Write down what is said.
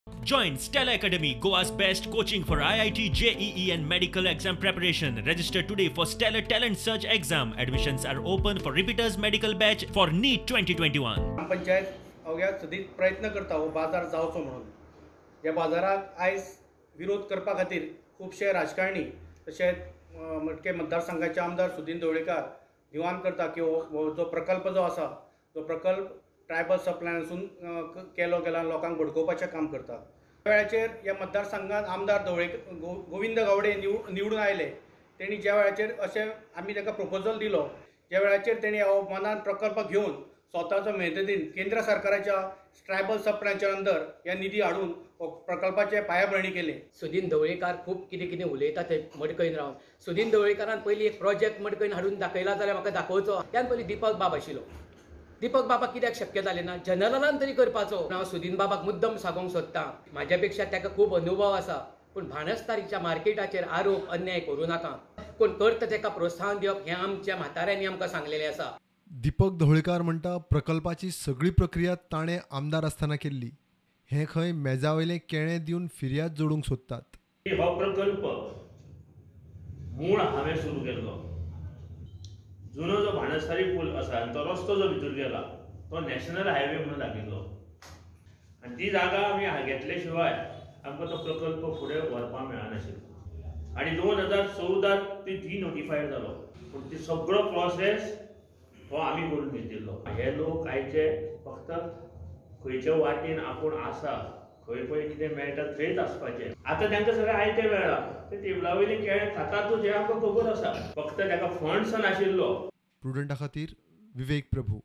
Join Stella Academy, Goa's best coaching for IIT, JEE and medical exam preparation. Register today for Stellar Talent Search exam. Admissions are open for repeaters medical batch for NEET 2021. Gram panchayat अवघ्या सदींच प्रयत्न करता हो बाजार जावचो म्हणून. ह्या बाजाराक आयज विरोध करपा खातीर खुबशे राजकारणी तशेंच मडके मतदारसंघाचे आमदार सुदीन ढवळीकार निवान करता की हो जो प्रकल्प जो आसा तो प्रकल्प ट्रायबल सबप्लॅनासून केलो गेला, लोकांक भडकोवपाचें काम करता. त्या वेळाचेर ह्या मतदारसंघात आमदार ढवळे गोविंद गावडे निवडून आयले. तेणी ज्या वेळाचेर अशें आमी ताका प्रपोजल दिलो, ज्या वेळाचेर तेणी हो मनान प्रकल्प घेवन स्वताचो मेहनतीन केंद्र सरकाराच्या ट्रायबल सबप्लॅनच्या अंदर ह्या निधी हाडून हो प्रकल्पाचे पायाभरणी केली. सुदीन ढवळीकार खूब कितें कितें उलयता ते मडकयन रावन. सुदीन ढवळीकारान पयलीं एक प्रोजेक्ट मडकयन हाडून दाखयला जाल्यार म्हाका दाखोवचो. त्यान पयलीं दीपक बाब आशिल्लो. दीपक बाबा कित्याक शक्य जालें ना जनरलान तरी करपाचो. हांव सुदीन बाबाक मुद्दम सांगूंक सोदतां, म्हाज्या पेक्षा ताका खूब अनुभव आसा, पूण भाणस्तारीच्या मार्केटाचेर आरोप अन्याय करूं नाका. कोण करता ताका प्रोत्साहन दिवप हें आमच्या म्हाताऱ्यांनी आमकां सांगलेलें आसा. दीपक ढवळीकार म्हणटा प्रकल्पाची सगळी प्रक्रिया ताणें आमदार आसतना केल्ली. हें खंय मेजावयलें केळें दिवन फिर्याद जोडूंक सोदतात. हो प्रकल्प मूळ हांवें सुरू केल्लो. जुनो जो भाणस्तारी पूल आसा आनी तो रस्तो जो भितर गेला तो नॅशनल हायवे म्हणून लागिल्लो आनी ती जागा आमी घेतले शिवाय आमकां तो प्रकल्प फुडें व्हरपाक मेळनाशिल्लो. आनी 2014 ती डिनोटिफायड जालो, पूण ती सगळो प्रोसेस हो आमी करून घेतिल्लो. हे लोक आयचे फक्त खंयचे वाटेन आपूण आसा, खंय पळय कितें मेळटा थंयच आसपाचें. आतां तांकां सगळें आयतें मेळ्ळां, ते टेबला वयलें केळें खातातूच हें आमकां खबर आसा, फक्त ताका फंड्स नाशिल्लो. प्रुडंटा खातीर विवेक प्रभू.